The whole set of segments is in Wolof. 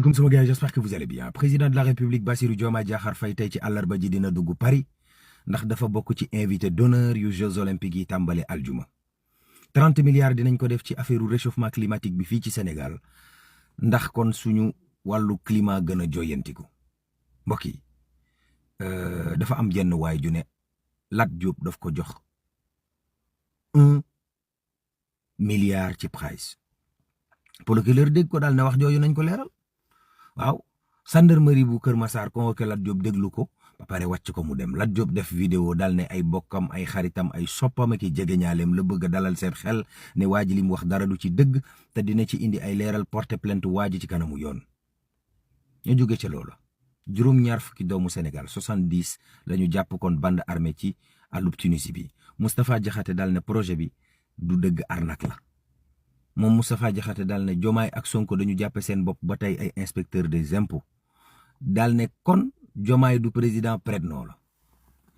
Comme sama gars, j'espère que vous allez bien. Président de la République Bassirou Diomaye Diakhar Faye tey ci àllarba ji dina dugg Paris ndax dafa bokk ci invité d'honneur yu Jeux olympiques yi tàmbale aljuma 30 milliards dinañ ko def ci affaire réchauffement climatique bi fii ci Sénégal ndax kon suñu wàllu climat gën a joyantiku mbokk yi dafa am jenn waay ju ne Lat Diop daf ko jox 1 milliard ci price procureur dégg ko daal ne wax jooju nañ ko leeral. waaw gendarmerie bu Kër Massar convoqué Lat Diop déglu ko ba pare wàcc ko mu dem Lat Diop def vidéo dal ne ay bokkam ay xaritam ay soppam ak jegeñaaleem la bëgg a dalal seen xel ne waa ji li mu wax dara du ci dëgg te dina ci indi ay leeral porter plainte waa ji ci kanamu yoon. ñu jóge ca loola juróom-ñaar fukki doomu Sénégal 70 la ñu jàpp kon bande armée ci àllub Tunisie bi Moustapha Diakhaté dal ne projet bi du dëgg arnaque la. moom Moustapha Diakhaté daal ne Diomaye ak Sonko dañu jàppe seen bopp ba tey ay inspecteur des impôts daal ne kon Diomaye du président prête-nom la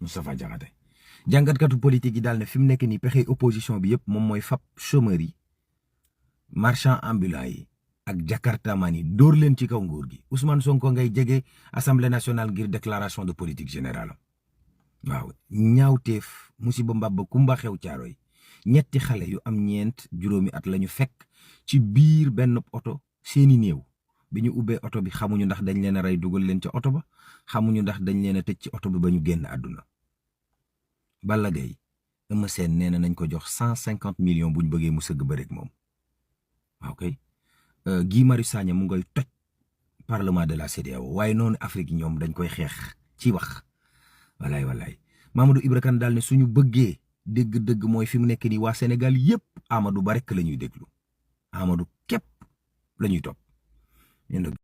Moustapha Diakhaté jàngatkatu politique yi daal ne fi mu nekk nii pexe opposition bi yëpp moom mooy fab chômeurs yi marchand ambulant yi ak jakartaman yi dóor leen ci kaw nguur gi Ousmane Sonko ngay jege assemblée nationale ngir déclaration de politique générale waaw ñaawteef musiba mbabba kumba xew caaro yi ñetti xale yu am ñeent juróomi at lañu fekk ci biir benn oto seeni néew bi ñu ubbee oto bi xamuñu ndax dañ leen a rey dugal leen ca oto ba xamuñu ndax dañ leen a tëj ci oto bi ba ñu génn àdduna. Balla Gaye Eumeu Sène nee na nañ ko jox 150 millions bu ñu bëggee mu sëgg ba rek moom waaw kay Guy Marius Sagna mu ngay toj parlement de la CEDEAO waaye noonu Afrique yi ñoom dañ koy xeex ci wax walaay Mamadou Ibra Kane daal ne suñu bëggee dëgg-dëgg mooy fi mu nekk nii waa Sénégal yëpp Amadou Ba rek la ñuy déglu Amadou képp la ñuy topp.